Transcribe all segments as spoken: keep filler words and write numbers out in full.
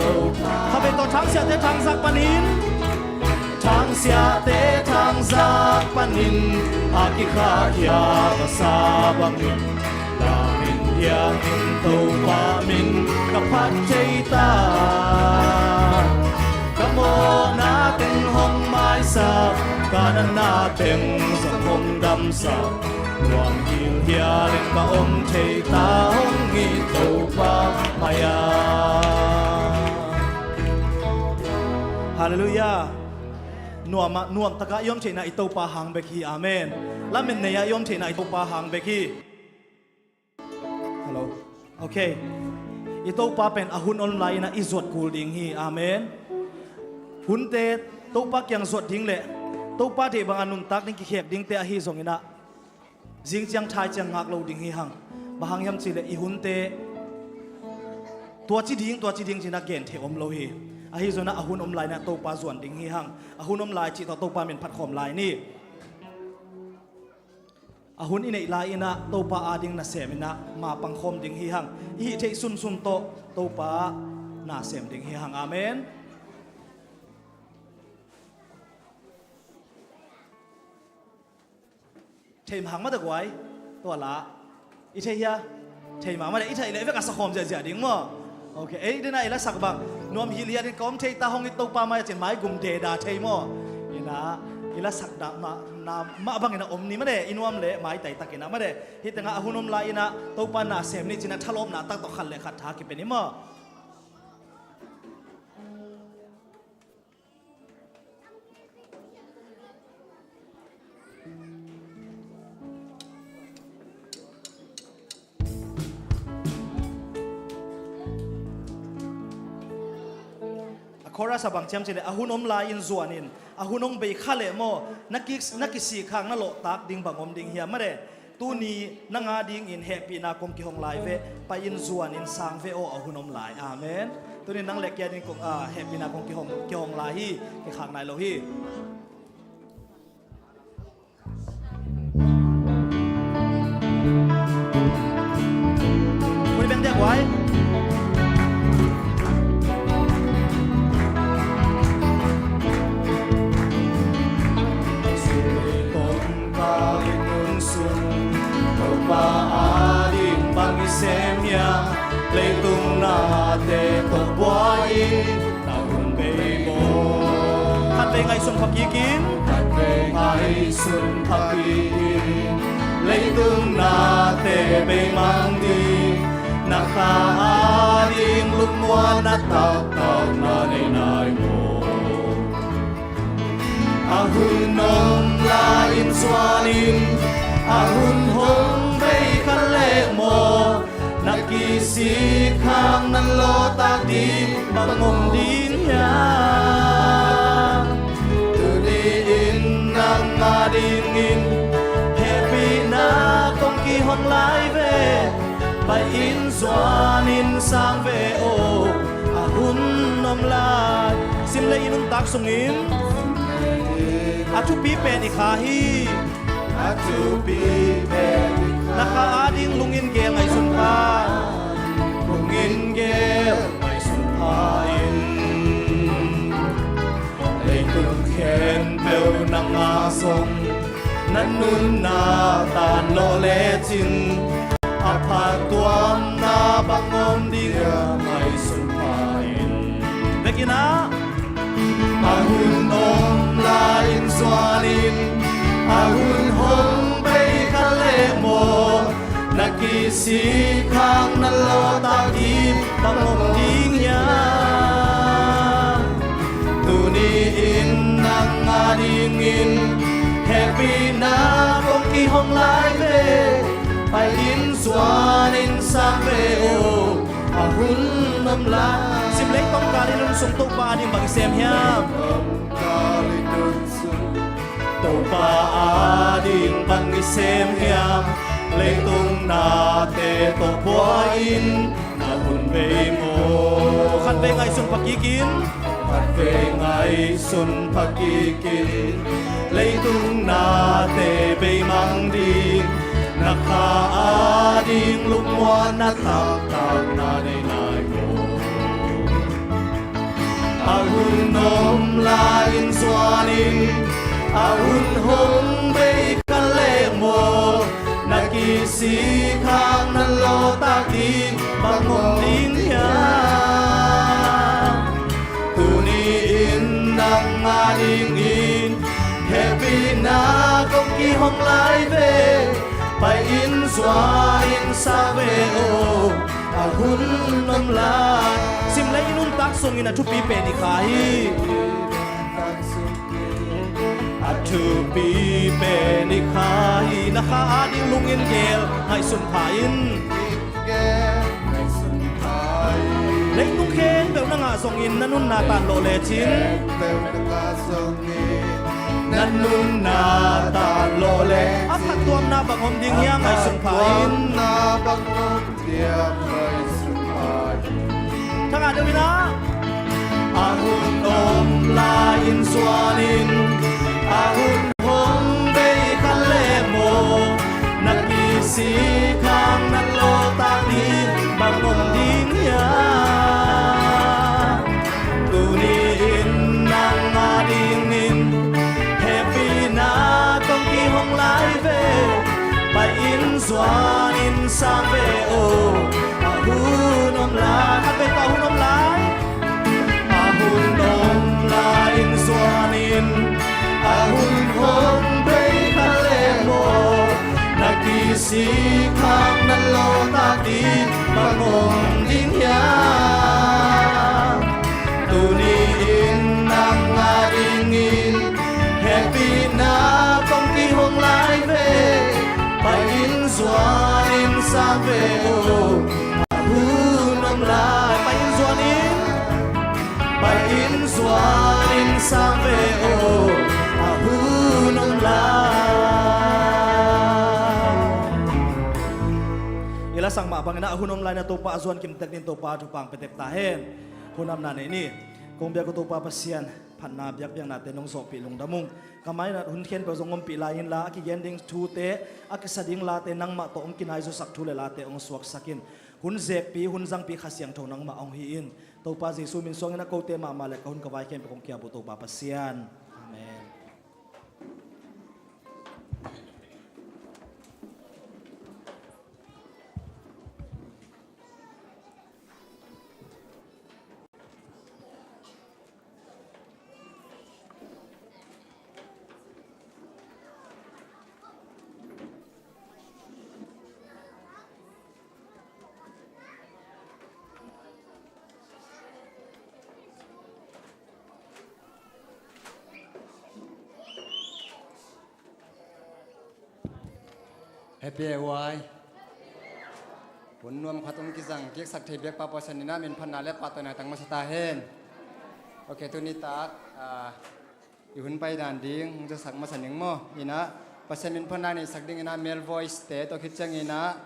Khatvei tawh thangsiahte thangzak panin, thangsiahte thangzak panin a kikhahkhia ka sa bangin, lamin biangin Topa min ka phat thei ta. Ka mawhna teng hong maisak, ka natna teng zong hong damsak, nuam hilhial in ka om thei ta hong hi Topa mai-a. Halleluiah. Nuamah, nuamtakah i om theihna i Topa hang bek hi. Amen. Lamen nei-ah i om theihna i Topa hang bek hi. Hello. Okay. I Topa pen a hun om lai-in ah i zuat kul ding hi. Amen. Hunte Topa kiang zuat ding le Topa deih banga nuntak ding kikhek dingte ahi zongin ah zing ciang thai ciang ngak lo ding hi hang. Bang hang hiam cihleh i hunte tua ci ding, tua ci ding ci-in ah gentheih om lo hi. Ahi zongin ah a hun om lai-in ah Topa zuan ding hi hang. A hun om lai cih tawh Topa min phat khawm lai ni. A hun i neih lai-in ah Topa ading nasem in ah ma pang khawm ding hi hang. I hih theih sunsun tawh Topa na sem ding hi hang. Amen. Thei mahmah dah guai. Tua la i thei hia? Thei mahmah dah. I theih leh vek a sa khawm ziahziah ding maw? Okay, ei dena i la sak bang nuam hilhial in ka om thei ta hong hi Topa mai-ah ci-in mai gum deda thei maw? Ina i la sak dah mah, na mah bangin ah om ni mah de. I nuam leh maitai takin ah mah de. Hih tengah a hun om lai-in ah Topa na sem ni ci-in ah thalawpna tak tawh khat le khat tha kipia ni maw? A chorus ah bang ci hiam cihleh, a hun om lai-in zuanin, a hun hong bei kha leh maw, na ki, na kisik hang na lawhtak ding bang om ding hiam mah de. Tuni nang adingin hehpihna kong kihong lai ve, pai-in zuanin sang ve aw, a hun om lai. Amen. Tuni nang le kei ading kong, ah, hehpihna kong kihong, kihong lai hi, kikhak nai lo hi. Kuni beng dia guai. Sui kong ka i nun sung, Topa ading bang i sem hiam, leitung nate tawh buai-in na hun bei maw? Khatvei ngaihsun pha kikin, khatvei ngaihsun pha kikin, leitung nate beimang ding, na kha ading lungmuanna taktak na nei nai maw? A hun om lai-in zuanin, a hun hong bei kha leh maw, na kisik hang na lawhtak ding bang om ding hiam? Tuni-in nang adingin hehpihna kong kihong lai ve, pai-in zuanin sang ve aw, a hun om lai. Sim le i nuntak sungin, a thupi pen i kha hi. A thupi pen i kha. Na kha ading lungin gel ngaihsun pha. Lungin gel ngaihsun pha-in, leitung khempeuh nangah zong na nunna tan lawh lecin, a phattuamna bang om ding hiam ngaihsun pha-in. Vekin ah, a hun om lai-in zuanin, a hun hong bei kha leh maw, na kisik hang na lawhtak ding bang om ding hiam? Tuni-in nang adingin hehpihna kong kihong lai ve, pai-in zuanin sang ve aw, a hun om lai. Sim le, tawmkal i nun sung Topa ading bang i sem hiam? Topa ading bang i sem hiam, leitung nate tawh buai-in na hun bei maw? Khatvei ngaihsun pha kikin, khatvei ngaihsun pha kikin, leitung nate beimang ding, na kha ading lungmuanna taktak na nei nai maw? A hun om lai-in zuanin, a hun hong bei kha leh maw, na kisik hang na lawhtak ding bang om ding hiam? Tuni-in nang a dingin hehpihna kong kihong lai ve. Pai-in zuanin sang ve aw, a hun om lai. Sim leh, i nuntak sungin a thupi pen i kha hi. A thupi pen i kha hi. Na kha ading lungin geel, ngaihsun pha in. Leitung khempeuh na ngah zongin na nunna tan lawh lecin, na nunna tan lawh le a phattuamna bang om ding hiam, ngaihsun pha in. Thangah deuh in ah. A hun om lai-in zuanin, a hun hong bei kha leh maw, na kisik hang na lawhtak ding bang om ding hiam? Tuni-in nang a dingin hehpihna kong kihong lai ve. Pai-in zuanin sang ve aw, a hun om lai. Khat vei tawh, a hun om lai. A hun om lai-in zuanin, a hun hong bei kha leh maw, na kisik hang na lawhtak ding bang om ding hiam? Tuni-in nang a dingin hehpihna kong kihong lai ve. Pai-in zuanin sang ve aw, a hun om lai. Pai-in zuanin, pai-in zuanin sang ve aw, a hun om lai. I la sak mah bangin ah, a hun om lai-in ah Topa a zuan kim tek dingin Topa thupha pia tek ta hen. Hun apna nei ni. Kong biak uh Topa Pasian, phatna biakpiaknate nong zawhpih lungdam ung. Ka mai-in ah hun khempeuh zong ompih lai inla, a kigen ding thute, a kisa ding late nangmah tawh hong kinai zawsak thu le late hong suaksak in. Hun zekpi, hun zangpi Kha Siangtho nangmah hong hi in. Topa Jesu min suangin ah kote mahmah le ka hun ka vai khempeuh kong ki-ap uh Topa Pasian. Amen. Happy A Y. Hun nuam khat hong kizang kiksak thei biak pa Pasian in ah min phatna le pahtawina tang masa ta hen. Ok, tuni tak, ah, i hun pai dan ding hong zasak masa ning maw. In ah Pasian min phatna neihsak ding in ah male voice te, tua khit ciangin ah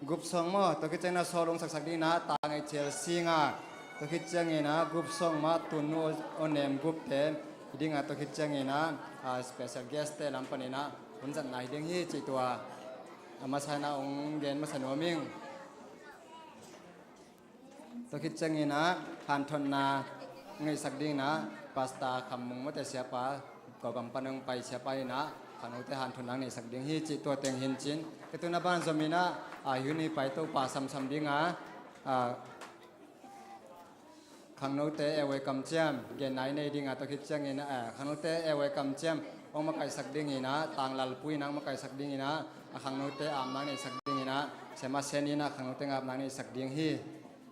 group song maw, tua khit ciangin ah solo hong saksak ding in ah Tangeih Chelsea nga, tua khit ciangin ah group song mah Tun Nu Aw Nem group te hi ding a, tua khit ciangin ah, ah, special guest te lam panin ah hun zatna hi ding hi cih tua a masa in ah hong gen masa nuam ing. Tua khit ciangin ah hanthotna ngaihsak ding in ah Pastor Kham Mung Mate Siapa, Kawlgam pan hong pai Siapa in ah khangnote hanthotna ngaihsak ding hi cih tua teng hi in cin. Ka tun a ban zom in ah, ah, hi hun hi pai Topa samsam ding a, ah, khangnote A Y kamciam genna i nei ding a, tua khit ciangin ah, ah, khangnote A Y kamciam hong makaihsak ding in ah Tang Lal Pu in ah hong makaihsak ding in ah, ah, khangnote apna ngaihsak ding in ah Sema Sen in ah khangnote apna ngaihsak ding hi.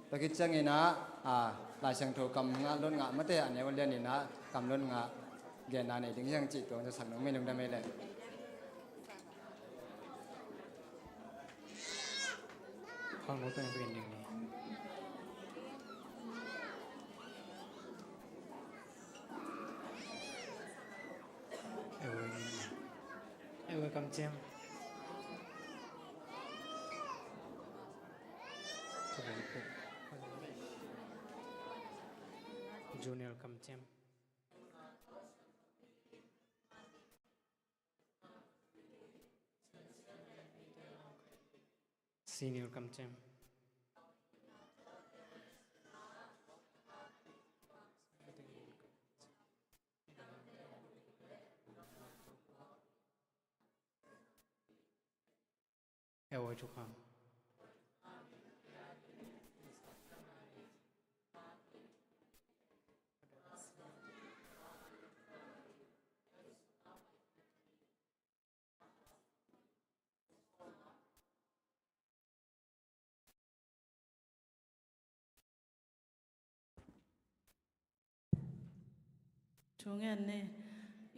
Tua khit ciangin ah, ah, Lai Siangtho kam ngah lot ngah mate a neu lian in ah kam lot ngah genna nei ding hi hang cih tua hong zasak nuam ing, lungdam ei leh. Khangnote in pen ding ni. A Y, A Y kamciam. Junior kamciam. Senior kamciam. thukham. Thu ngen ni.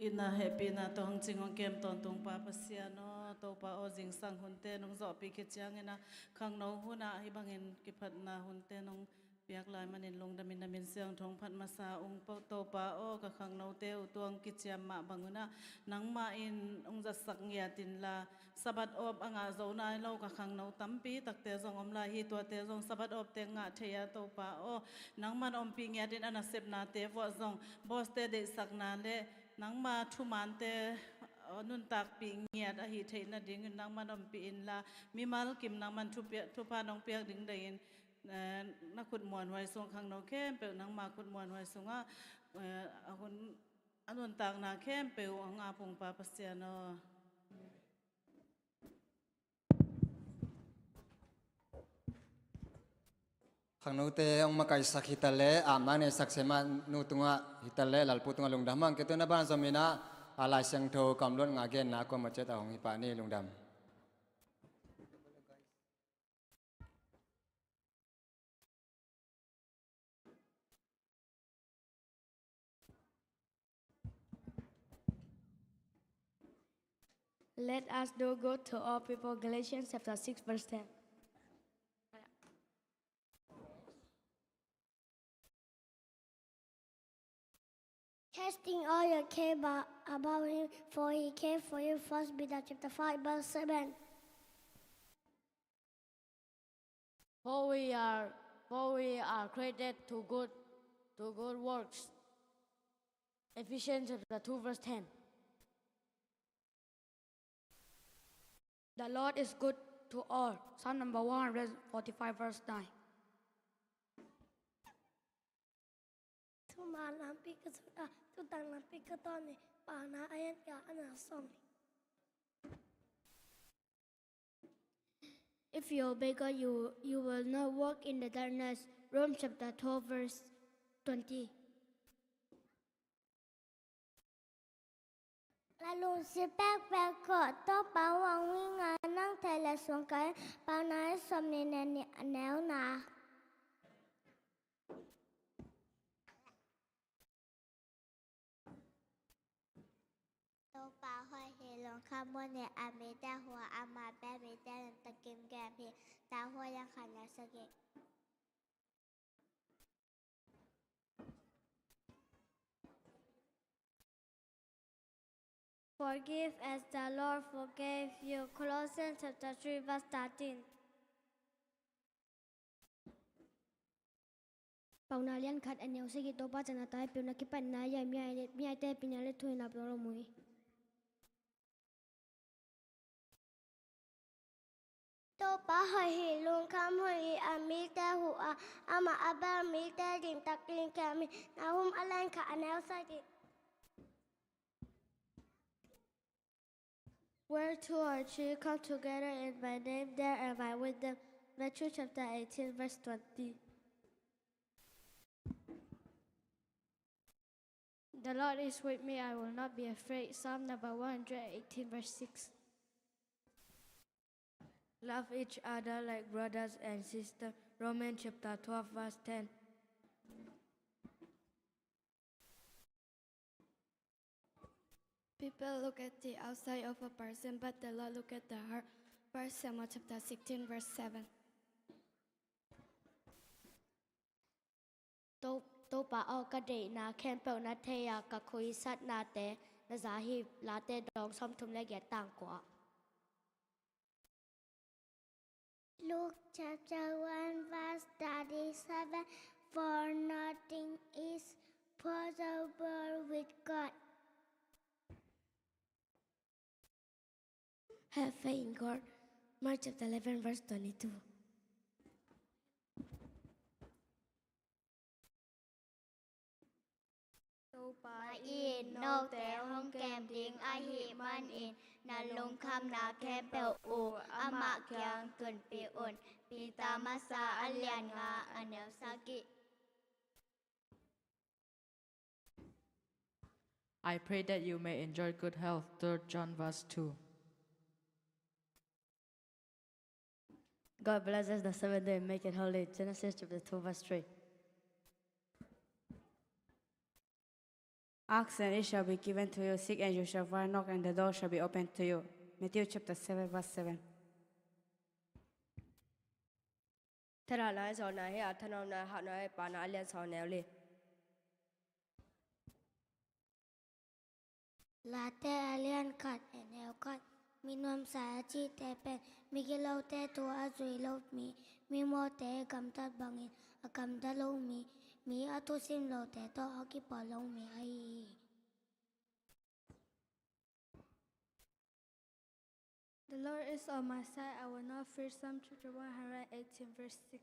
Itna hehpihna tawh hong cing hong kem tawntung Pa Pasian aw, Topa aw, zingsang hunte nong zawhpih khit ciangin ah khangno hunah hih bangin kiphatna hunte nong piak lai manin lungdamin na min siangtho hong phat masa ung. Topa aw, ka khangnote uh tua hong kiciam mah bangun ah nangmah in hong zatsak ngiat inla, Sabbath off a ngah zo nai lo ka khangno tampi takte zong om lai hi. Tuate zong Sabbath off teng ngah thei a, Topa aw, nangman ompih ngiat in. A nasepnate vuah zong boss-te deihsakna le nangma thumante, aw, nuntakpih ngiat ahih theih nadingin nangman ompih inla, mimal kim nangman thupia-, thupha nong piak ding deihin, eh, na khut muanhuai sung khangno khempeuh nangma khut muanhuai sungah, eh, a hun, a nuntakna khempeuh hong ap ung Pa Pasian aw. Khangnote hong makaisak hi ta leh, apna neisak sem ah nu tungah hi ta leh, Lalpu tungah lungdam hang. Kei tun a ban zom in ah, a Lai Siangtho kamluat ngah genna kuamah ciat a hong hi pah ni. Lungdam. Let us do good to all people. Galatians chapter six, verse ten. Casting all your care ba-, about him, for he cares for you. First Peter chapter five, verse seven. For we are, for we are created to good, to good works. Ephesians chapter two, verse ten. The Lord is good to all. Psalm number one hundred forty-five, verse nine. Thuman lampi ka zut a, thutak lampi ka tawn hi. Paunak a lian khat, a neu sawm. If you obey God, you, you will not walk in the darkness. Rome chapter twelve, verse twenty. La lungsim pekpek khawh, Topa hong hi ngal nang theih leh suang kah in. Paunak a lian sawmnih le nih, a neu nga. Topa hoih hi, lungkham hun hi, a mite huh a, amah bek mite limtakin kem hi. Tau hoih lian khat, a neu sagih. Forgive as the Lord forgave you. Colossians chapter three, verse thirteen. Paunak a lian khat, a neu sagih. Topa cihna, taipeuhna, kipatna, a, mi a, mi a, te pina le thu in a peuh lo mui. Topa hoih hi, lungkham hun hi, a mite huh a, amah a bek mite limtakin kem hi. Nahum a lian khat, a neu sagih. Where two or three come together in my name, there am I with them. Matthew chapter eighteen, verse twenty. The Lord is with me, I will not be afraid. Psalm number one hundred eighteen, verse six. Love each other like brothers and sisters. Romans chapter twelve, verse ten. People look at the outside of a person, but the Lord look at the heart. First Samuel chapter sixteen, verse seven. To-, Topa aw, ka deihna khempeuh na thei a, ka khuisatnate na za hi. Late dawng sawmthum le giat, tang kua. Luke chapter one, verse thirty-seven. For nothing is possible with God. Have faith in God. Mark chapter eleven, verse twenty-two. Topa in note hong kem ding ahih manin, Na lungkhamna khempeuh uh amah kiang tunpih un. Peter masa a lian nga a neu sagih. I pray that you may enjoy good health. Third John verse two. God blesses the seventh day and make it holy. Genesis chapter two verse three. Ask and it shall be given to you. Seek and you shall find. Knock and the door shall be opened to you. Matthew chapter seven verse seven. Thahatna i zawhna hi a, thanuamna hauhna i pana a lian sawm neu li. Late a lian khat a neu khat. Mi nuamsa a cihte pen migilote thu a zui lo mi, mimawhte gamtat bangin a gamta lo mi, mi a thusim lote tawh a kipawl lo mi ahi hi. The Lord is on my side, I will not fear. Psalm chapter one hundred eighteen, verse six.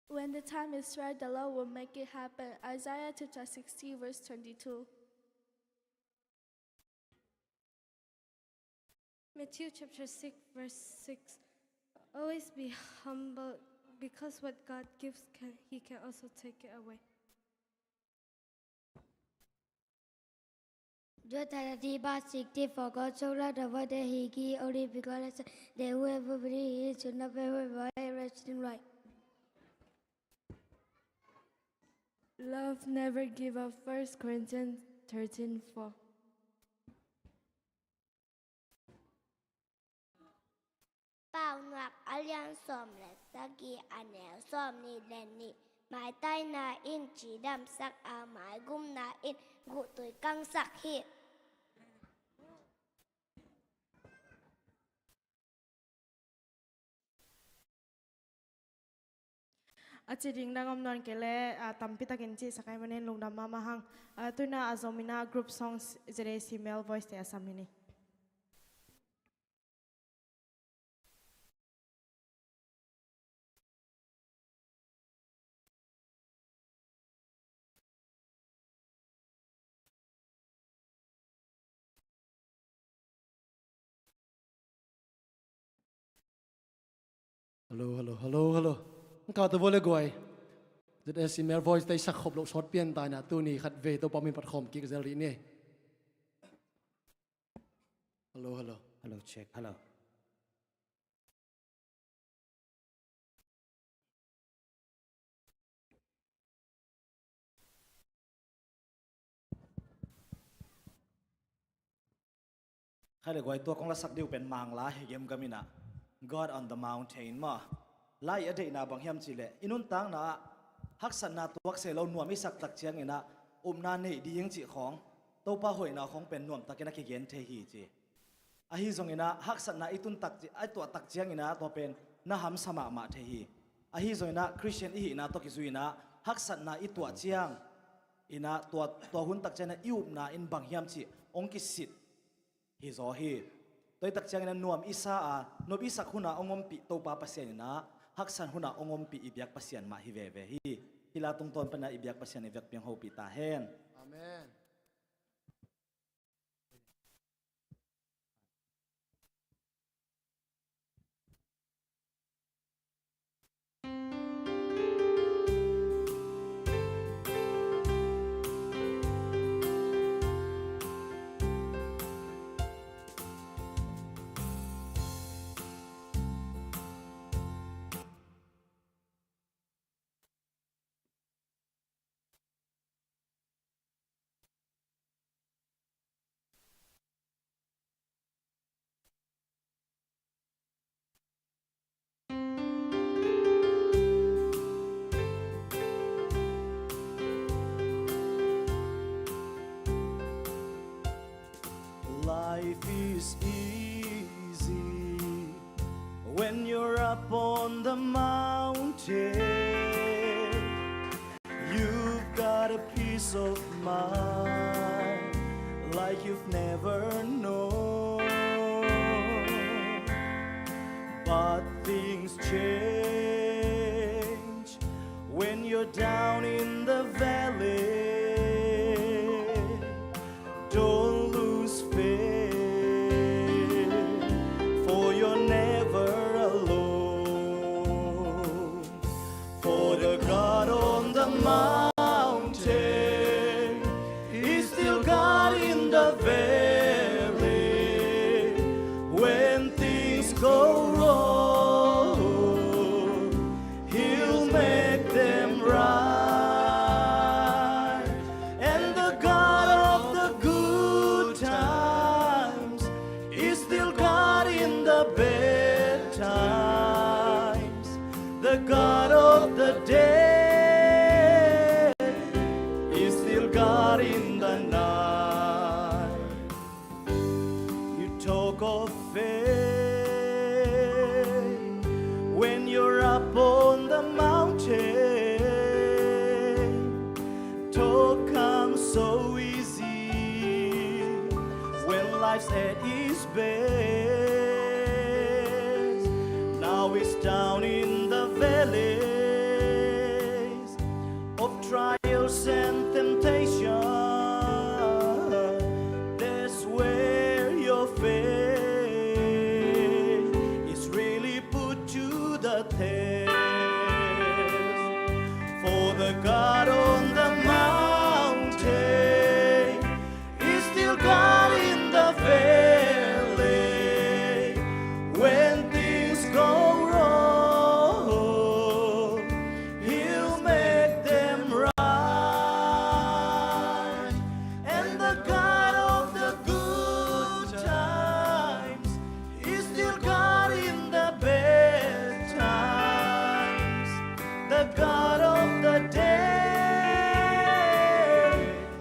When the time is right, the Lord will make it happen. Isaiah chapter sixty, verse twenty-two. Matthew chapter six, verse six. Always be humble, because what God gives, can, He can also take it away. Deuteronomy sixty-four, God so loved the world that He gave only begotten Son, that whoever believes in Him should not perish but have everlasting life. Love never give up. First Corinthians thirteen four. Paunak a lian sawm le sagih a neu sawm nih le nih. Maitaina in cidamsak a, maigumna in guhtui kangsak hi. A ci ding dang om nawn kei leh, a, tampi takin cihsak ahih manin lungdam mahmah hang. A, tu-in a zom in a group songs Z A C male voice te a sam hi ni. Hello, hello, hello, hello. Ang kata vole guai. Z A C male voice te i sak khop loh sawt pian ta in a, tuni khat vei Topa min phat khawm kik zel rih ni. Hello, hello. Hello, check. Hello. Khai le guai, tua kong lasak ding uh pen Mangla hi gemgam in a, God on the Mountain maw. La i a deihna bang hiam cih leh, i nuntakna ah haksatna tuak se lo nuam i sak tak ciangin a, upna neih ding cih khawng, Topa hoihna khawng pen nuamtakin a kigen thei hi ci. Ahi zongin a, haksatna i tun tak ci-, a i tuah tak ciangin a, tua pen na hamsa mahmah thei hi. Ahi zongin a, Khristian i hihna tawh kizui in a, haksatna i tuah ciangin a, tua, tua hun tak ciangin a, i upna in bang hiam cih hong kisit hi zaw hi. Tua hi tak ciangin a, nuam i sa a, nop i sak hun a hong ompih Topa Pasian in a, haksat hun a hong ompih i biak Pasian mah hi veve hi. Hih la tungtawn pan a i biak Pasian i vekpi hong hopih ta hen. Amen. Life is easy when you're up on the mountain. You've got a peace of mind like you've never known. But things change when you're down in the valley. mountain, He's still God in the valley. When things go wrong, He'll make them right. And the God of the good times is still God in the bad times. The God of the day is still God in the night. You talk of faith when you're up on the mountain. Talk comes so easy when life's at its best. Now it's down in the valleys of trials and temptation. That's where your faith is really put to the test. For the God on the mountain is still God in the valley. When things go wrong, He'll make them right. And the God of the good times is still God in the bad times. The God of the day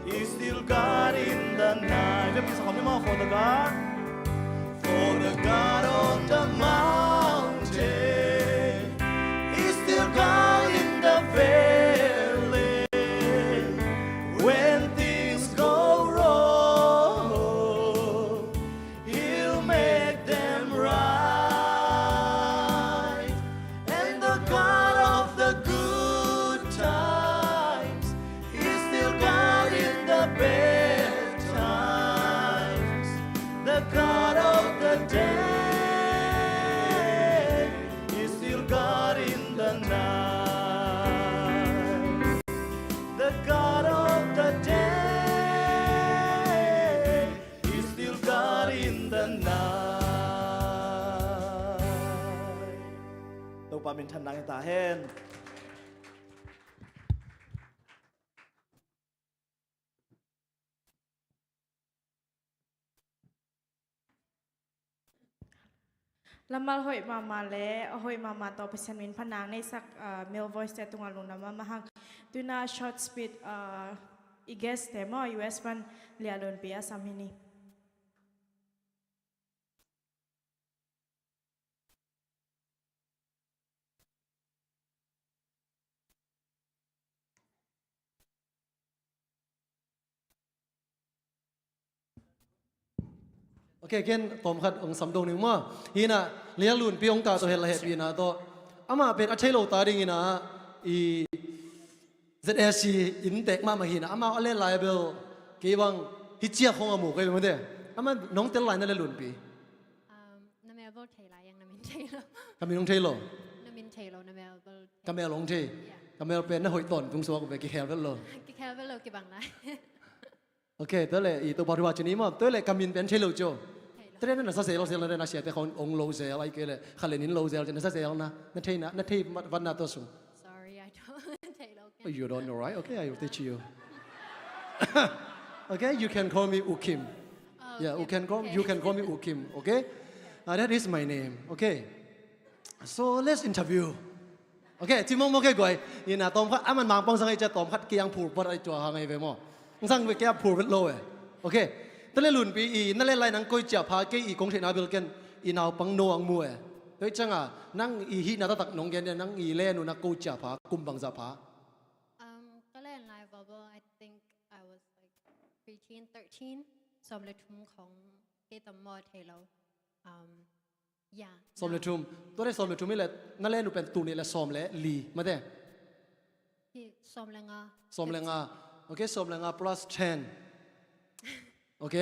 is still God in the night. Vet kisa khawm ni maw, for the God. For the God on the mountain is still God in the valley. When things go wrong, He'll make them right. And the God of the good times is still God in the bad times. The God of the day is still God in the night. The God of the day is still God in the night. Topa minthanna ngah ta hen. Lammal hoih mahmah le a hoih mahmah tawh Pasian min phatna neisak, ah, male voice te tungah lungdam mahmah hang. Tuna short speech, ah, i guest te maw, U S pan Lia Lunpi a sam hi ni. Ok, ken tawmkhat hong samdong ning maw. Hi inah Lia Lunpi hong kah tawh hel a hehpihna tawh amah pen a thei lo ta ding inah i Z A C inntek mahmah hi inah amau a let lai bel kei bang hi ciak hong a mu kei bang mate. Amah nong tel lai na le Lunpi. Um, na mel bel thei lai, yang na min thei lo. Ka min hong thei lo. Na min thei lo, na mel bel thei. Ka mel hong thei. Yeah. Ka mel pen na hoih tawntung suak uh ve, kikhel vet lo. Kikhel vet lo, kibang lai. Ok, tua le i Topa thupha ci ni maw, tua le ka min pen thei lo cio. Thei lo. Tua le na sa zel zel na, na siate khawng hong lo zel, ai kei le kha le nin lo zel ci na sa zel na, na thei na, na thei vat na tua sung. Sorry, I don't. Thei lo ken. Oh, you don't know, right? Okay, I will teach you. Okay, you can call me U Kim. Oh, yeah, U Kim. You can call, okay. You can call me U Kim, okay? Uh, that is my name, okay? So let's interview. Ok, ci mawkmawk kei guai. Ina tawmkhat a man mangpang zang ei cia tawmkhat kiang phur pat ai tua hang ei ve maw. Zang ve kia phur vet lo e. Ok. Tua le Lunpi i na let lai nang koi cia pha kei i kong theihna bil ken i naupang no ang mu e. Tua i cianga nang i hihna taktak nong gen dia nang i le nu na koi cia pha kum bangza pha. Um, ka len lai bobble, I think I was like thirteen, thirteen. Sawm le thum khong kei tam maw thei lo. Um, Yeah. Sawm le thum. Tua le sawm le thum i le na le nu pen tu ni le sawm le li mate. Hi, sawm le nga. Sawm le nga. Ok, sawm le nga plus ten. Ok.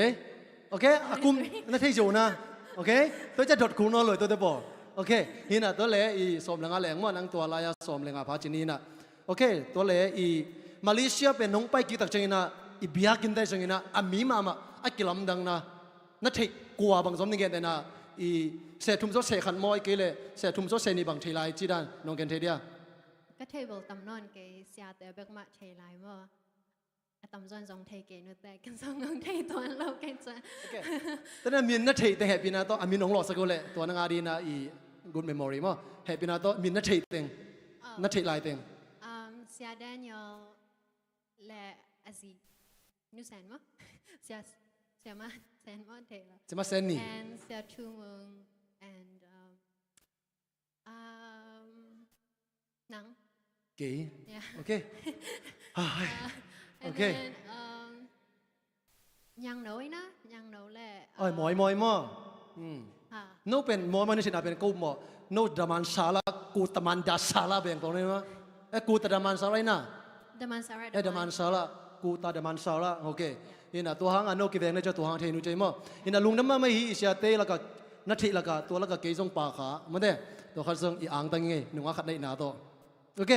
Ok, a kum na thei zo na. Ok. Tua cia dot kul nawn lo tua te pawl. Ok. Hi na tua le i sawm le nga leng maw nang tua lai a sawm le nga pha ci ni na. Ok, tua le i Malaysia pen nong pai kik tak ciangin ah i biakinn te ciangin ah a mi mahmah a kilamdangna na theih kua bang zom ni gen te na, i seh thum zaw seh khat maw, ahih kei leh seh thum zaw seh nih bang thei lai ci dan nong gen thei dia? Ka thei bel tam nawn kei, siate bek mah thei lai maw. A tamzaw in zong thei kei, nute ken zong hong thei tuan lo kei ciang. Ok. Tua na min na theih teng hehpihna tawh a min hong lawhsak uh leh tua na ngah ding na i good memory maw. Hehpihna tawh min na theih teng, na theih lai teng. Um, Sia Daniel le a zi Nu Sen maw. Sia, Sia Ma Sen maw, thei lo. Sia Ma Sen ni. And Sia Thu Mung and, um, Um, nang. Kei. Yeah. Ok. Hai. Uh, and Ok. Then, um, Nyang No ina, Nyang No le. Oi, um, Moi Moi maw. Hmm. Ha. No pen Moi Moi ni sina pen ko maw. No Damansara, ku Tamanda Sara beng ko ni maw. Eh, ku ta Damansara ina. Damansara, eh, Daman. Damansara, ku ta Damansara. Ok. Ina tua hang a no kiveng na ca tua hang thei nu cei maw. Ina lungdam mahmah hi i siate laka na theih laka tua laka kei zong pa kha mate. Tua khat zong i angtang ngei nunga khat na ina tawh. Ok.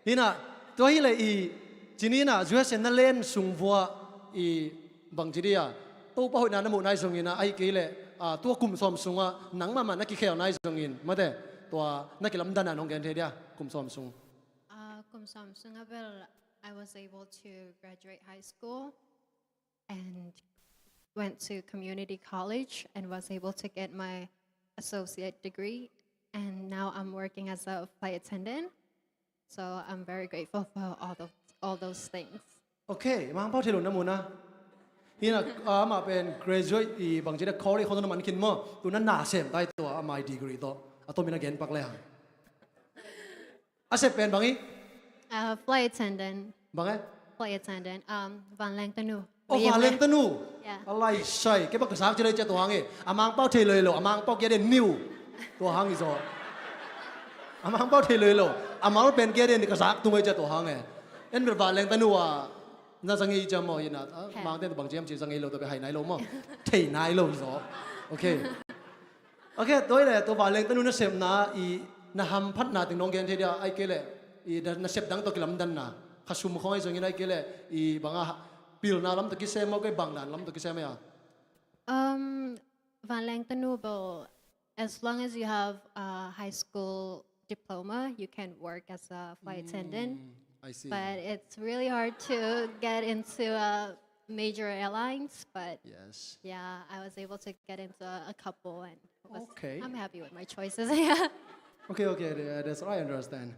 Ina tua hi le i cini ina U S A na len sung vua i bang ci dia. Topa hoihna na muh nai zongin a, ahih kei le, ah, tua kum sawm sunga nang mahmah na kikhel nai zongin mate. Tua na kilamdan a nong gen thei dia kum sawm sung. Uh, kum sawm sung a bel, I was able to graduate high school and went to community college and was able to get my associate degree. And now I'm working as a flight attendant. So I'm very grateful for all those, all those things. Ok, Mangpau thei lo na mu na. Hina, ah, amah pen graduate i bang ci dia college khong na man khin maw. Tu na na sem tai tua amah i degree tawh. A tomin a gen pak le hang. A sep pen bang hi? Uh, flight attendant. Bang eh? Flight attendant. Um, vanleng tanu. Oh, vanleng tanu. Yeah. A lai sai. Kei bang ka sak ci lai cia tua hang eh. A Mangpau thei lo lo. A Mangpau kia den niu. Tua hang i zaw. A Mangpau thei lo lo. A Mangpau pen kia den ka sak tung ai cia tua hang eh. En ber vanleng tanu a. Na zang i cia maw ina. He. Mangten bang ciam ci zang i lo tua pe hai nai lo maw. Thei nai lo i zaw. Ok. Ok, tua hi le, tua vanleng tanu nasepna i na hamphatna teng nong gen thei dia, ahih kei le, i na, nasep dang tawh kilamdanna, kha sum khawng ahi zongin ahih kei le, i banga pilna lam tawh kisem maw, kei bangdan lam tawh kisem ahi a. Um, vanleng tanu bel, as long as you have a high school diploma, you can work as a flight attendant. Mm, I see. But it's really hard to get into a major airlines, but yes. Yeah, I was able to get into a couple and was, okay. I'm happy with my choices. Yeah. Okay, okay, tha-, that's what I understand.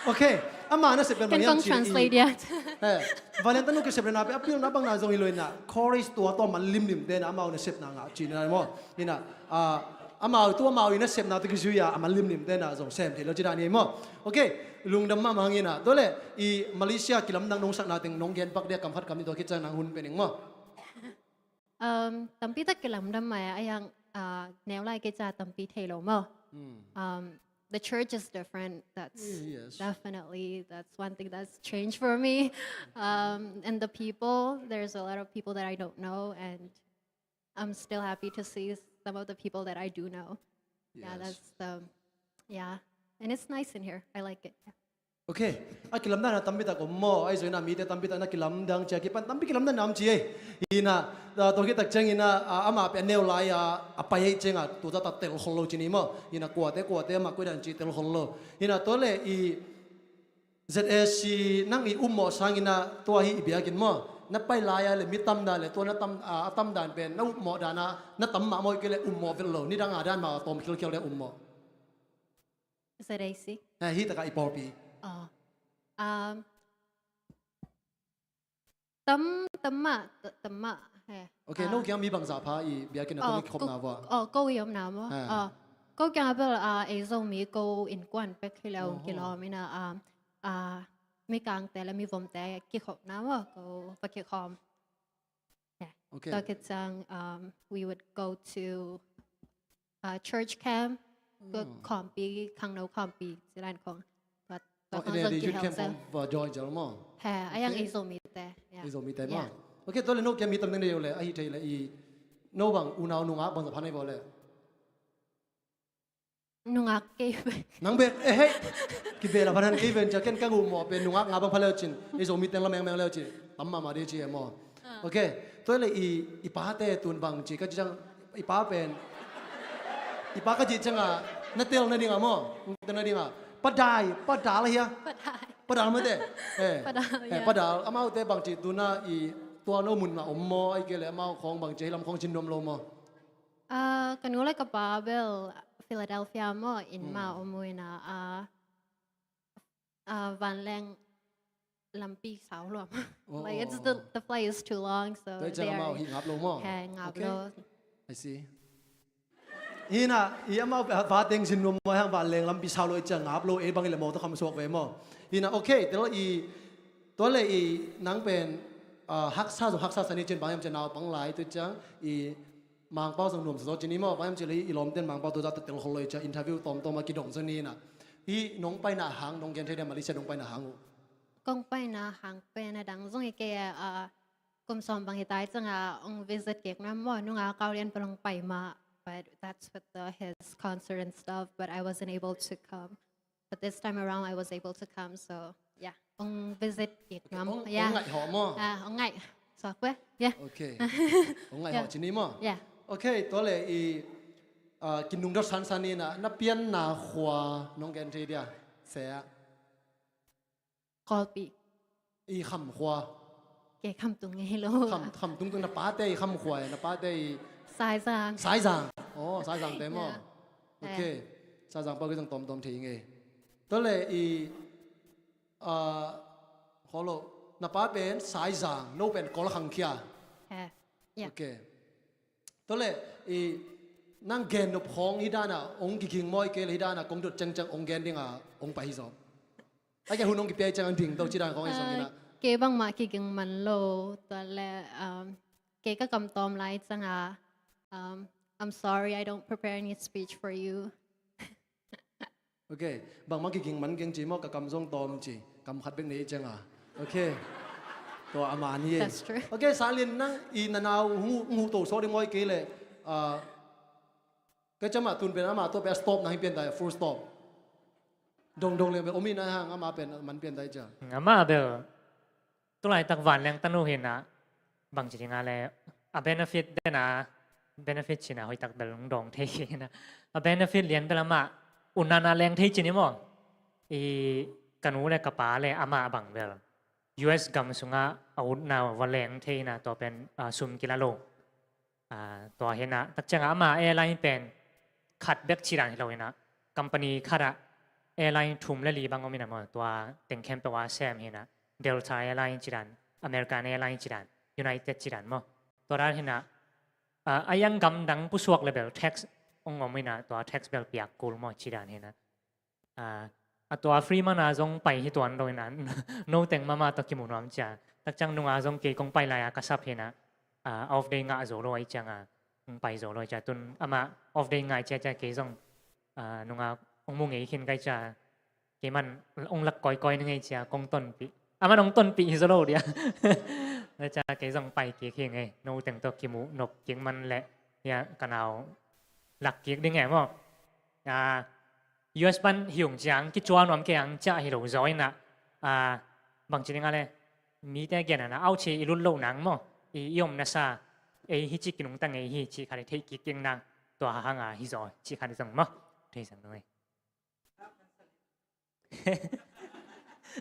Okay, ama nasep pen bang hiam ci. Kan kong translate dia. He, vanleng tanu ka sep le na pe a pilna bang na zong hi lo ina. Chorus tua tua man limlim te na amau nasepna ngah ci na maw. Ina, ah, amau tu amau i nasepna tu kizui a, a man limlim te na zong sem thei lo ci dan hi maw. Okay, lungdam mahmah hang ina. Tua le, i Malaysia kilamdang nong sakna teng nong gen pak dia kam khat kam nih tua khit ciang nang hun pe ning maw. Um, tampi tak kilamdam mai a yang, uh, neu lai kei ca tampi thei lo maw. Hmm. Um, the church is different. That's, yes. Definitely, that's one thing that's changed for me. Um, and the people, there's a lot of people that I don't know, and I'm still happy to see some of the people that I do know. Yeah, yes. That's the, yeah. And it's nice in here. I like it. Yeah. Okay. A kilamdanna tampi tak om maw. Ahi zongin a mite tampi tak na kilamdang ci a kipan tampi kilamdanna om ci ei. Ina, ah, tua khit tak ciangin a, ah, amah pen a neu lai a, a pai ahih ciangin a, tu zah ta tel khol lo ci ni maw. Ina kuate, kuate amah koi dan ci tel khol lo. Ina tua le i Z A C nang i ummawh sangin a tua hi i biakinn maw. Na pai lai a le mi tam dan le tua na tam, ah, a tam dan pen na ummawh dan a na tam mah maw, ahih kei le ummawh vet lo. Nidang a dan mah tawm khialkhial le ummawh. Z A C. Eh, hi taka i pawlpi. Oh. Um, tam, tam mah, t-, tam mah, he. Okay, ah, no kiang mi bangzah pha i biakinn a, oh, tawh kikhopna vua. Oh, ko i omna maw. He. Oh, ko kiang a bel, ah, ei Zomi ko innkuan pek hi lo, oh, kilawm ina, ah, ah, mi kangte le mi vomte kikhopna maw, ko va kikhawm. Yeah. Okay. Tua khit ciang, um, we would go to, uh, church camp, go, hmm, khawmpi, khangno khawmpi, ci lai khong. Tua, tua, oh, khong ina zong di youth camp kihel khong va join zel maw. He, a yang, okay, ei Zomite, yeah. Ei Zomite maw. Yeah. Okay, tua le no kiang mi tam ding dei le, ahih thei le i, no bang unau nungak bangzah pha na hi vua le. Nungak kei bek. Nang bek, eh, hei. Kibel a panan kei bek, cia ken ka guh mawh pen nungak nga bang pha leu cin. I Zomi teng la mengmeng leu cin. Tam mahmah di ci e maw. Ah. Ok. Tua le i, i pate tun bang ci ka ci ciang, i pa pen. I pa ka ci ciang a, na tel na ding a maw. Tel na ding a. Padai, padal hia. Padai. Padal mate. Eh. Padal, eh, ya. Padal. Amaute bang ci tun a i tua no mun a om maw, ai ke le amau khong bang ci hi lam khong cin nuam lo maw. Ah, ka nu le ka pa bel Philadelphia maw, in ma om uh in a, ah, ah, vanleng lampi sau lua maw. Oh, like, it's the, the flight is too long, so tua ciang amau hih ngap lo maw. He, ngap lo. I see. Hi na, i amau va teng sin nuam maw, hang vanleng lampi sau lo i ciang ngap lo, e bang i le maw, tua kham suak ve maw. Hi na, ok, tua le i, tua le i nang pen, ah, haksa zong haksa sa ni cin bang hiam cin naupang lai tua ciang i Mangpau zong nuam sa zaw cin i maw, bang hiam cih leh i lawmten Mangpau tua zah tel khol lo i cia interview tawmtawm a kidong zaw ni na. Hih nong paina hang, nong gen thei dia Malaysia nong paina hang uh. Kong paina hang pen a dang zong hi kei a, kum sawm bang hi ta i ciang a ong visit kik nuam maw, nung a kau lian pa long pai mah, but that's with the, his concert and stuff, but I wasn't able to come. But this time around, I was able to come, so yeah. Ong visit kik nuam. Ok, ong, yeah, ong ngaih hawh maw? Ah, ong ngaih. Suak ve. Yeah. Ok. Ong ngaih hawh cin i maw? Yeah. Ok, tua le i, ah, kinungdot sansan i na, na pianna khua nong gen thei dia. Sia. Kawlpi. I kham khua. Kei Khamtung ngei lo. Kham, Khamtung tung na pate i kham khua, na pate i Saizang. Saizang. Oh, Saizang te maw. Yeah. Ok. Yeah. Saizang pa kei zong tawmtawm thei ngei. Tua le i, ah, kholo, na pa pen Saizang, no pen Kawl khangkhia. Yeah. Yeah. Ok. Tua le i nang gen nop khong hi dan a ong kiging maw, i ke le hi dan a kong dot cengceng ong gen ding a ong pai hi zaw. Ai, kei hun ong kipia i ciang ang ding to ci dan khong i song ina. Ah, kei bangmah kiging man lo, tua le, um, kei ka kam tawm lai ciang a, um, I'm sorry, I don't prepare any speech for you. Ok, bangmah kiging man keng ci maw, ka kam zong tawm ci, kam khat bek nei i ciang a. Ok. Tua a man hi e. That's true. Ok, Sanglen nang i na nau ngu, ngu to sawk ding maw i ke le, ah, Kei ciang mah tun pen amah tua pen a stop na hi pian ta, full stop. Dongdong leng pen om hi na hang amah pen man pian ta hi cia. Amah bel tulaitak vanleng tanu hi na bangci ding a le a benefit den a benefit cina hoihtak bel lungdong thei hi na a benefit lian bel amah unan a leng thei cin hi maw. I ka nu le ka pa le amah bang bel U S gam sungah a utna va leng thei hi na tua pen, ah, sum kila lo. Ah, tua hi na, takciang a ama airline pen khat bek ci dan hi lo hi na, company khat ah airline thum le li bang om hi na maw, tua teng khempeuh a sem hi na, Delta Airline ci dan, American Airline ci dan, United ci dan maw. Tua dan hi na, ah, a yang gamdang pusuak le bel tax ong om hi na, tua tax bel piak kul maw ci dan hi na. Ah, a tua free mana zong pai hi tuan lo in a, no teng mama tawh kimu nuam cia. Takciang nunga zong kei kong pai lai-a ka sap hi na, ah, off day ngah zo lo ahi cianga, hong pai zo lo ahi cia. Tun amah off day ngah cia cia kei zong, ah, nunga hong mu ngei khin kai cia. Kei man hong lak kawikawi ni ngei cia kong tonpih. Amah hong tonpih hi zo lo dia. Cia kei zong pai kik hi ngei. No teng tawh kimu nop kik man leh, ya, ka nau lak kik ding e maw. Ah, U S pan hi ung ciang, kicua nuam kei ang ciah hi lo zaw in ah, ah, bangci ding a le, mite gen a na, auci i lut loh nang maw, i, i om nasa, ei hi ci kinungta ngei hi ci khat i theih kik kik nang, tua hang a hi zaw ci khat i zong maw, thei sang nung ei.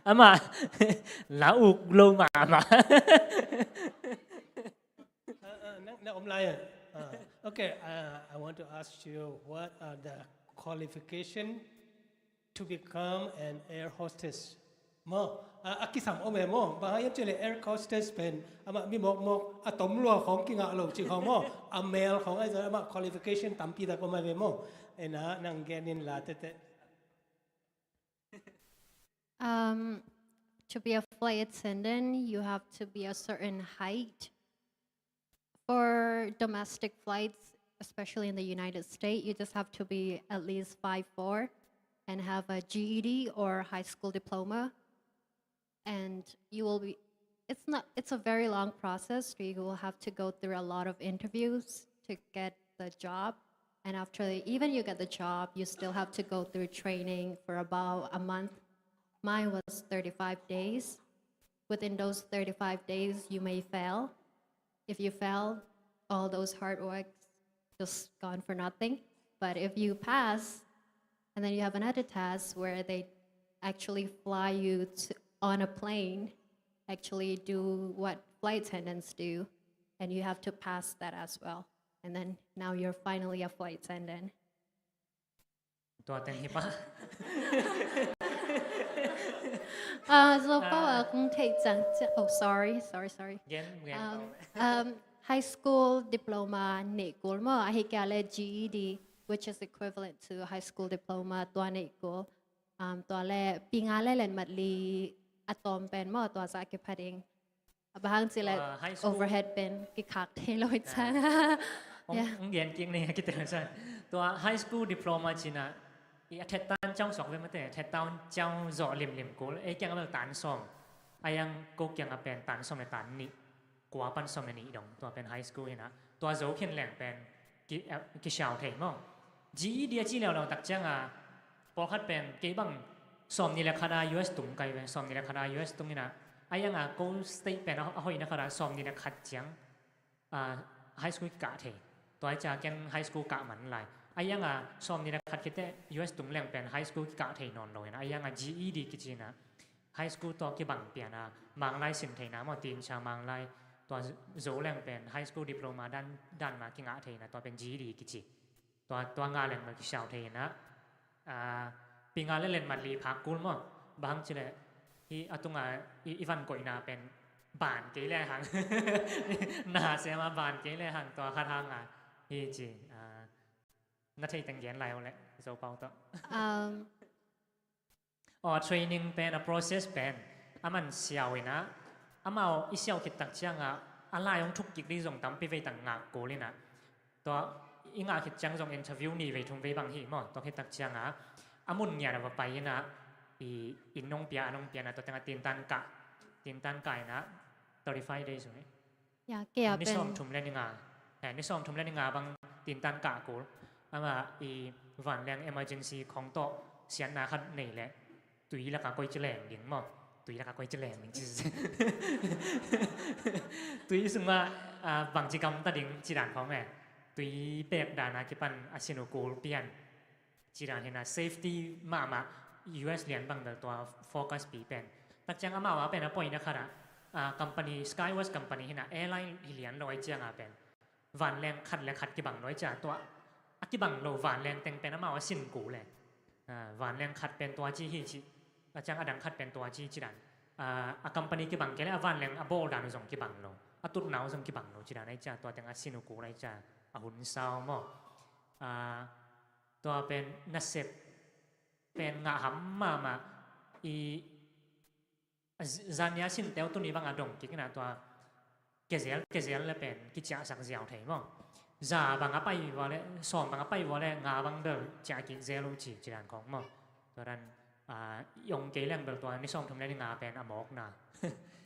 Amah, la uk lo mahmah. Uh, uh, nang, nang om lai, uh, uh, okay, uh, I want to ask you, what are the qualification to become an air hostess? Maw, uh, a kisam om e maw, bang hang hiam cih leh air hostess pen, amah mi mawkmawk, a tom lua khong kingah lo cih khong maw, a mel khong ahi zong amah qualification tampi tak om a ve maw, ena nang gen in la tete. Um, to be a flight attendant, you have to be a certain height. For domestic flights, especially in the United States, you just have to be at least five four and have a G E D or high school diploma. And you will be, it's not, it's a very long process. You will have to go through a lot of interviews to get the job. And after even you get the job, you still have to go through training for about a month. Mine was thirty-five days. Within those thirty-five days, you may fail. If you fail, all those hard work just gone for nothing. But if you pass, and then you have another test where they actually fly you to, on a plane, actually do what flight attendants do, and you have to pass that as well. And then now you're finally a flight attendant. ตัวเต็งฮิปะ Uh, so far, uh, kung take จัง oh, sorry, sorry, sorry. เย็นเย็น Um, um, high school diploma နေကို မ အဟိကလဲ GED, which is equivalent to high school diploma ตัวနေကို um, ตัวလဲ ပညာလဲလန်မတ်လီ အတော်ပင် မ ตัว စာကဖတ်ရင် အဘဟန်စီလဲ ဟိုင်စကူး overhead bin ကခက်ထဲလို့ ချာ อง Yeah. องเรียนจริงนี่คิดถึงใช่ตัว high school diploma จีน่ะ อีอัธเทตานเจ้าสองเว้ยมาแต่อัธเทตานเจ้าเจาะเหลี่ยมเหลี่ยมกูไอ้แกงก็เป็นตานสองไอ้ยังกูแกงก็เป็นตานสองในตานนี้กว่าปันสองในนี้ดองตัวเป็น high school นี่นะตัวโจเขียนแหล่งเป็นกี่เอ่อกี่ชาวไทยมั้ง GED จีแล้วเราตักเจ้งอ่ะปอคัดเป็นกี่บังสอมนี่แหละคดา US ตุงไกลเว้ยสอมนี่แหละคดา US ตุงนี่นะไอ้ยังอ่ะกู state เป็นเอาเอาหอยนะคดาสอมนี่แหละคัดเจ้ง อ่า high school กะเทตัวจะแกน high school กะมันไรไอ้ยังอ่ะสอมนี่นะคัดคิดแต่ US ตุงแหล่งเป็น high school กะเทนอนโดยนะไอ้ยังอ่ะ GED กิจินะ high school ตัวกี่บังเปียนะมังไลสินเทนะมอตีนชามังไลตัวโจแหล่งเป็น high school diploma ด้านด้านมากิงะเทนะตัวเป็น GED กิจิตัวตัวงาแหล่งมากิชาวเทนะ อ่าปีงานเล่นเล่นมันรีพักกูลมอบางทีเลยที่อาตุงอ่ะอีอีวันก่อยนาเป็นบานเกยแลหัง นาเสียมาบานเกยแลหังตัวคาทางอ่ะที่จีอ่านาทีตั้งเย็นไรเอาแหละโซเปาตัว Um, อ๋อ training เป็นอ่ะ process เป็นอ่ะมันเสียวอีนะอ่ะมาเอาอีเสียวคิดตักเชียงอ่ะอะไรของทุกกิจที่ส่งตั้มไปไว้ตั้งงากกูเลยนะ ตัวอีงาคิดจังจง interview นี่ไปทุ่มไปบางทีหมอตัวคิดตักเชียงอ่ะอามุนเนี่ยนะไปนะอีอินนงเปียนงเปียนะตัวตั้งตีนตันกะตีนตันกายนะ thirty-five days นี่ yeah, เกีย นี่ เป็น ซ้อมทุ่มเล่นงาแต่นี่ซ้อมทุ่มเล่นงาบางตีนตันกะกูอามาอีวันแรง emergency ของโตเสียนนาคัดนี่แหละ ตุยละกะก้อยจะแรงดิงมอตุยละกะก้อยจะแรงดิงตุยซึ่งว่าอ่าบางจิกรรมตาดิงจิด่านของแม่ตุยแปกด่านนะคิดปันอาชินุกูเปียนจิด่านเห็นนะ safety มามา US เหรียญบางเดตัว focus ปีเป็นตักจังอามาว่าเป็นอ่ะป่อยนะครับอ่ะอ่า company Skywest company เห็นนะ airline เหรียญร้อยเจียงอ่ะเป็น วันแรงขัดและขัดกี่บังน้อยจ้าตัวอะกี่บังโลวันแรงเต็งเป็นอามาว่าสินกูเลยอ่าวันแรงขัดเป็นตัวจีฮีจีอาจารย์อดังขัดเป็นตัวจีจีดันอ่าอะ company กี่บังแกแล้ววันแรงอะโบดันส่งกี่บังโลอะตุดหนาวส่งกี่บังโลจีดันไอ้จ้าตัวเต็งอะสินกูไอ้จ้าอะหุนเศร้าหมออ่าตัวเป็นนักเสพเป็นงะหำมามาอี Zania sin teu tuni banga dong kik na tua kezel kezel le pen kicia sak ziau thei mo. Za banga pai vale som banga pai vale nga bang bel cia kik zel u ci ci dan kong mo. Tua dan ah, i ong kei leng bel tua ni som thum le ni nga pen a mok na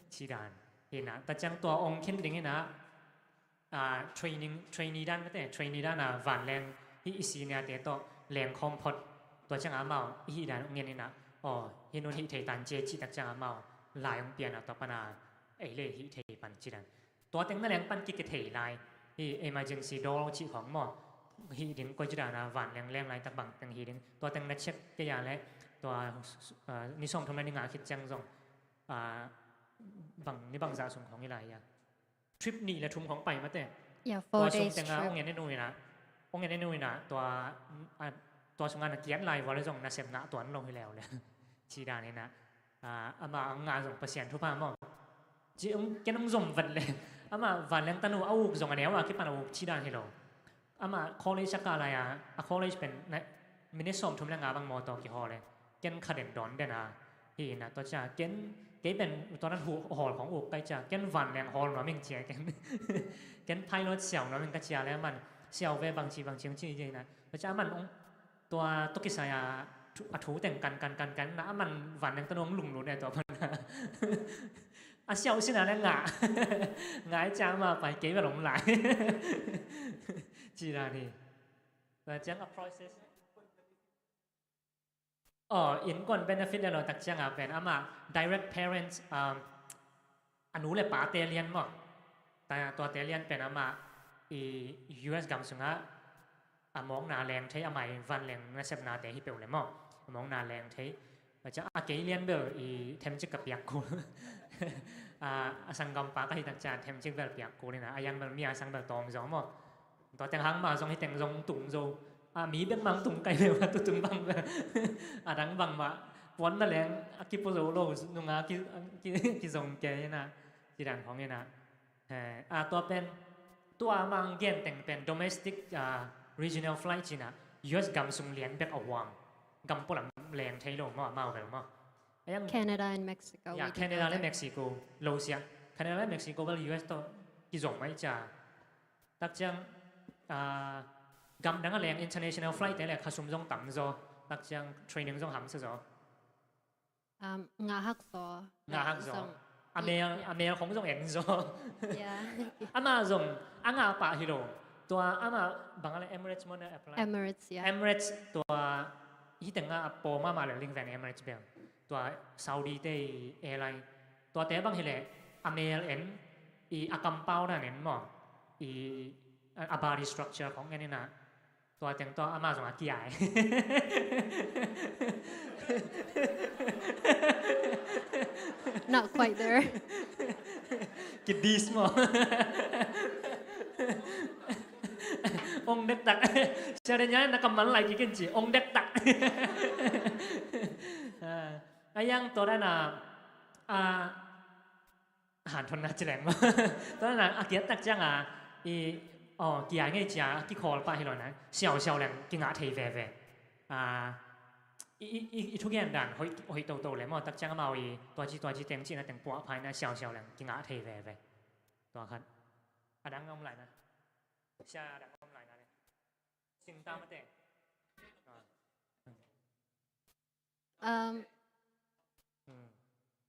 ci dan. Hina ta ciang tua ong khin ding hina ah, training trainee dan mate trainee dan a vanleng hi i senior te tawh leng khawm phot tua ciang amau i hi dan ngen ina aw hi nun hi thei tan cia ci tak ciang amau lai ong pian a tua pana ei le hi thei pan ci dan tua teng na leng pan ki ki thei lai hi emergency door ci khong maw hi ding koi ci dan a vanleng leng lai tak bang teng hi ding tua teng na check ke ya le tua ah, ni sawm thum na ni nga khit ciang zong ah, bang ni bang za sung khong i lai ya trip nih le thum khong pai mate. Yeah, Tua four sung days tenga trip. Ong en enu ina ong en enu ina tua ah, tua sunga na kiat lai vale zong na sem ngah tuan lo hi leu le ci dan ina ah, ama ang ngah zong Pasian thupha maw ci ong ken ong zom vat le ama vanleng tanu a uk zong a neu a kipan a uk ci dan hi lo. Ama college a ka lai a a college pen na minute sawm thum le nga bang mawtaw kihawl e ken kha den dawn den a hi ina tua cia ken kei pen tua nan hu hawl khong uk kai cia ken vanleng hawl nuam ing cia ken ken pilot siau nuam ing ka cia le man siau ve bang ci bang ci bang ci ina tua cia man ong tua tua kisai a thu- a thu teng kan kan kan kan na man vanleng tanu ong lunglut e tua pan a siau sina le ngah ngah i cia ma pai kei ve lom lai ci dan hi. Tua ciang a process. Aw, innkuan benefit le lo tak ciang a pen amah direct parents, um, a nu le pate lian maw. Ta, tuate lian pen amah i U S gam sungah a mawkna leng thei, amah i vanleng nasepnate hi peuh le maw. A mawkna leng thei. Tua ciang a kei lian bel i themcik ka piak kul. A, a sanggampa ka hi tak ciang themcik bel piak kul ina, a yang bel mi a sang bel tawng zaw maw. Tua teng hang mah zong hi teng zong tung zo. A, mi bek mang tung kai leu a tu tung bang bel. A dang bang mah puan na leng a kipu zo lo nunga ki, ki, kizong kei ina. Ci dan khong ina. Eh, a, tua pen, tua mang gen teng pen domestic, ah, regional flight cina, U S gam sung lian bek a huam. Gam pualam leng thei lo maw, mau bel maw. A yang Canada and Mexico, ya, we did Canada know le that. Mexico, lo sia. Canada le Mexico bel U S tawh kizom mai cia. Tak ciang, ah, gam dang a leng international flight te le khasum zong tam zaw. Tak ciang training zong hamsa zaw. Um, ngah hak zaw. Ngah hak zaw. Zong, a mel, yeah, a mel khong zong en zaw. Yeah. Amah zong a ngah pah hi lo. Tua amah bang a le Emirates maw na apply? Emirates, yeah. Emirates tua hi teng a paw mahmah le ling ven Emirates bel. Tua Saudi te i airline. Tuate bang hi le a mel en i a kampau dan en maw. I a, a body structure khong en ina. Tua teng tua amah zong a kiai. Not quite there. Kidis maw. Ong dektak. Siaden ya na kammal lai kikin ci. Ong dektak. Ah, a yang tua dan a, ah, hanthon na ci leng maw. Tua na a kiat tak ciang a i, aw, kiai ngei cia a kikhawl pah hi lo na. Siausiau leng kingah thei veve. A, i, i, i, i thugen dan hoih, hoih toto le maw tak ciang amau i tua ci tua ci teng cina teng puah phai na siausiau leng kingah thei veve. Tua khat. A dang om lai na. Sia a dang om lai na le. Singta mate. A. Um,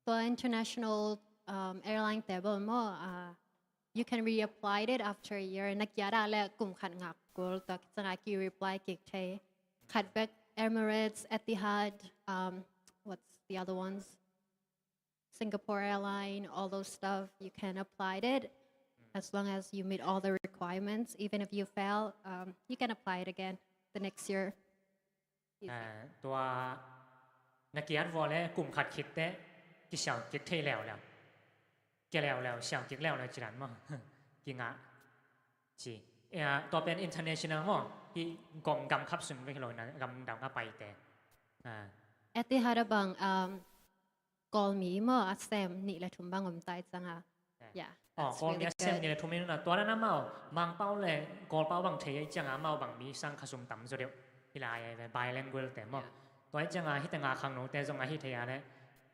tua international, um, airline te bel maw, uh, you can reapply it after a year. Na kiat a le kum khat ngak kul, tua ciang a ki reply kik thei. Khat bek Emirates, Etihad, um, what's the other ones? Singapore Airline, all those stuff, you can apply it as long as you meet all the requirements. Even if you fail, um, you can apply it again the next year. Easy. Ah, tua na kiat vua le kum khat khit te kisiau kik thei leuleu. Kia leuleu, siau kik leuleu ci dan maw. Kingah ci. Eh, tua pen international maw. Hi gam, gam khap sun ve hi lo na, gam dang a pai te. Ah. Etihad a bang, um, Kawlmi maw a sem nih le thum bang om tai ciang a. Yeah. Yeah, oh, that's Kawlmi really a sem good. Nih le thum in na tua dan amau Mangpau le Kawlpau bang thei ai ciang a amau bang mi sang khasum tam zaw deuh. Hi lai ai ve bilingual te maw. Yeah. Tua ai ciang a hi teng a khangno te zong a hi thei a le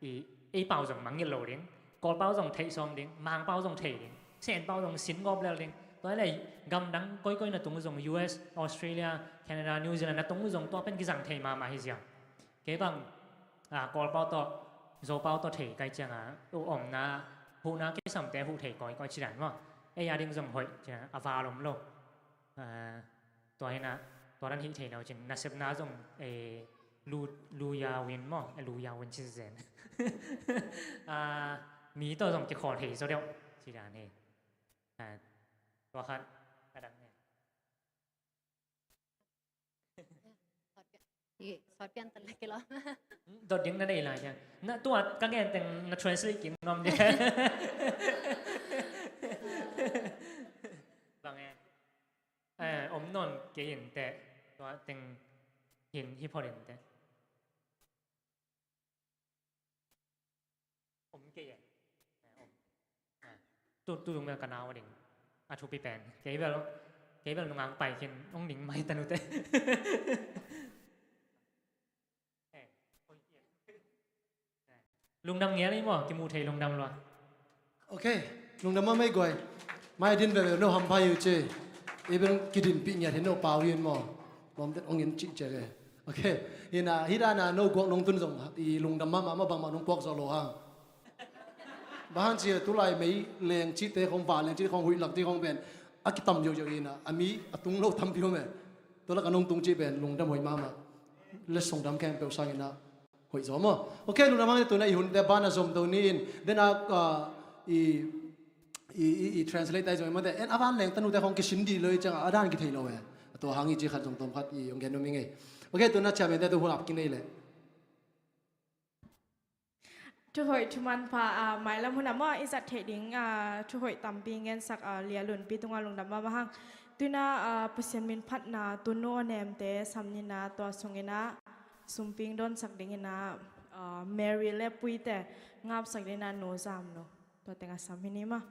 i, ei pau zong mangngilh lo ding. Kawlpau zong theih sawm ding, Mangpau zong thei ding, Senpau zong sin gawp lel ding. Tua ai le gam dang koikoi na tung zong U S, Australia, Canada, New Zealand na tung zong tua pen kizang thei mahmah hi ziau. Kei bang, ah, Kawlpau tawh, Zopau tawh thei kai ciang a, uh, omna, huhna kisamte huh thei kawikawi ci dan maw. Ei a ding zong hoih ci dan, a val om lo. Ah, tua hi na, tua dan hih thei lo cin, nasepna zong, eh, lu, lu yau in maw, eh, lu yau in ci zen. Ah, mi tawh zong kikhawl thei zaw deuh ci dan hi. Ah, tua khat, a dang hi. Sawt pian tan leh kilawm. Dot ding na nei lai ciang. Na tua ka gen teng na translate kik nuam ding. Bang e. Eh, om nawn kei in teh. Tua teng hin hi phot in teh. Om kei e. Eh, om. Ah. Tu, tu dung bel ka nau a ding. A thupi pen. Kei bel, kei bel nungang pai khin, ong ding mai ta nu te. Eh, oi, eh. Eh. Lungdam ngial i maw, kimu thei lungdam lua. Ok, lungdam mahmah i guai. Mai din veve no hampha hi uh ci. I bel kidinpih ngiat hi no pau hi in maw. Lawmte ong in cih ciak e. Ok, hi na, hi dan a no guak nong tun zong i lungdam mahmah, mah bangmah nong puak zawh lo hang. Bang hang ci a tulai mei leng cihte khong, va leng cihte khong, huih lak cihte khong pen a kitam ziauziau hi na, a mi a tung lo tampi om e. Tua lak a nong tung cih pen lungdam hoih mahmah. Letsong dam khempeuh sangin ah hoih zaw maw. Ok, lungdam hang. Tuna i hunte ban a zom to ni in, den a, ah, i, i, i, i translate tai zong i mate en a van leng tanute khong kisin dih lo i ciang a dan kithei lo e. Tua hang i ci khat zong tawm khat i ong gen nuam i ngei. Ok, tuna chairman te tu hun ap kinei leh. Thuhoih thuman pha, ah, mailam hun a maw i zat theih ding, ah, thuhoih tampi ngensak, ah, Lia Lunpi tungah lungdam mahmah hang. Tuina, ah, Pasian min phatna tunu aw nemte sam nina, tua sungina sumping donsak dingina, ah, Mary le Puite ngapsak dingina Nu Zam Nu. Tua tengah sam hi ni maw.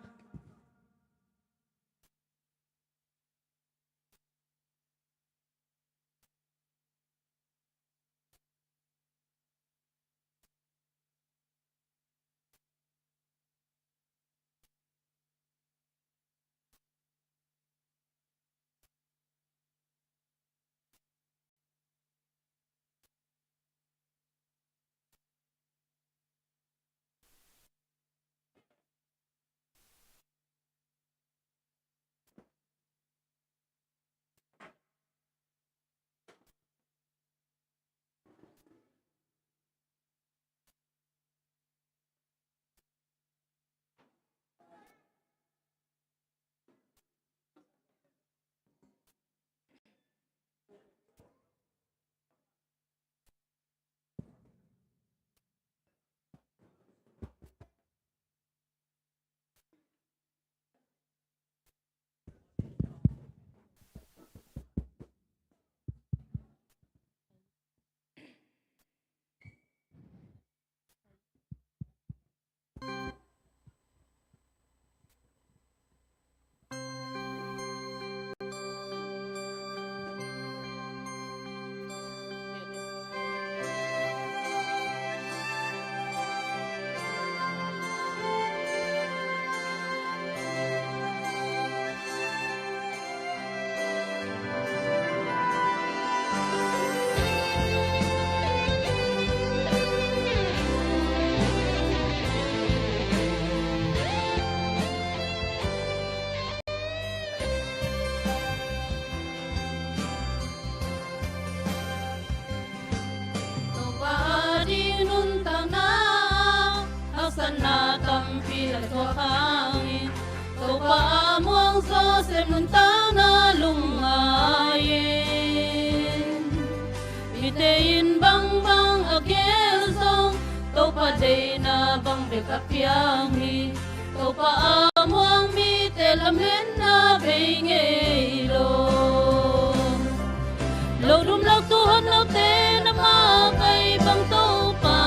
Topa ading nuntakna haksatna tampi a thuak hangin, Topa a muang Joseph nuntakna lungngai in. Mite in bangbang a gen zong, Topa deihna bang bek a piang hi. Topa a muang mite lametna bei ngei lo. Lodum lak tu hotnaute na makaih bang Topa,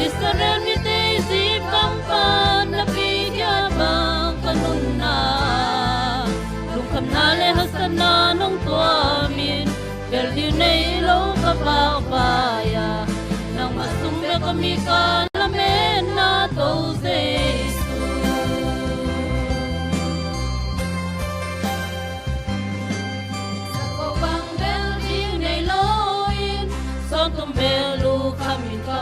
Israel mite Egypt gam pan na pikhia bang ka nunna, lungkhamna le haksatna nong tuam in, bel ding nei lo ka vakvai a, nangmah sung bek om hi ka lametna To Jesu. Sakawh bang bel ding nei lo in, sawmthum bel lukham in ka